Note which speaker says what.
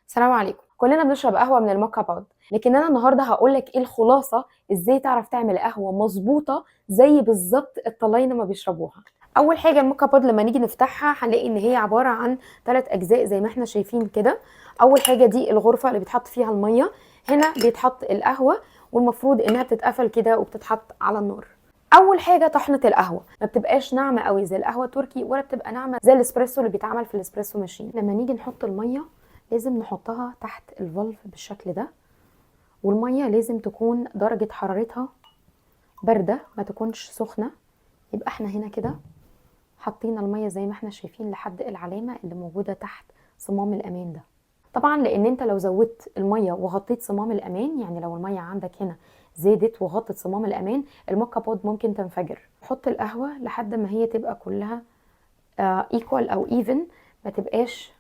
Speaker 1: السلام عليكم. كلنا بنشرب قهوة من ال moka pot، لكن انا النهارده هقول لك ايه الخلاصه، ازاي تعرف تعمل قهوة مظبوطة زي بالظبط الطلاينه ما بيشربوها. اول حاجة ال moka pot لما نيجي نفتحها هنلاقي ان هي عبارة عن 3 اجزاء زي ما احنا شايفين كده. اول حاجة دي الغرفة اللي بيتحط فيها الميه، هنا بيتحط القهوة، والمفروض انها بتتقفل كده وبتتحط على النار. اول حاجة طحنه القهوة ما بتبقاش ناعمة قوي زي القهوة التركي، ولا بتبقى ناعمة زي الاسبريسو اللي بيتعمل في ال espresso machine. لما نيجي نحط المية لازم نحطها تحت ال valve بالشكل ده، والمية لازم تكون درجه حرارتها باردة، ما تكونش سخنة. يبقى احنا هنا كده حطينا المية زي ما احنا شايفين لحد العلامة اللي موجودة تحت صمام الامان ده. طبعا لان انت لو زودت المية وغطيت صمام الامان، يعني لو المية عندك هنا زادت وغطت صمام الامان، ال moka pot ممكن تنفجر. حط القهوة لحد ما هي تبقى كلها equal او even، ما تبقاش